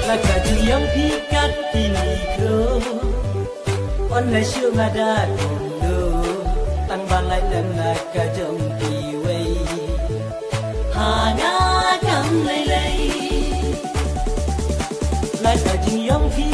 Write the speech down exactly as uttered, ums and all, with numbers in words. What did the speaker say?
La ka jingyong phi kat kini kro. On la shu ngada kumno. Tang ba lai lem la ka jong phi wei. Ha nga kam lei lei. La ka jingyong phi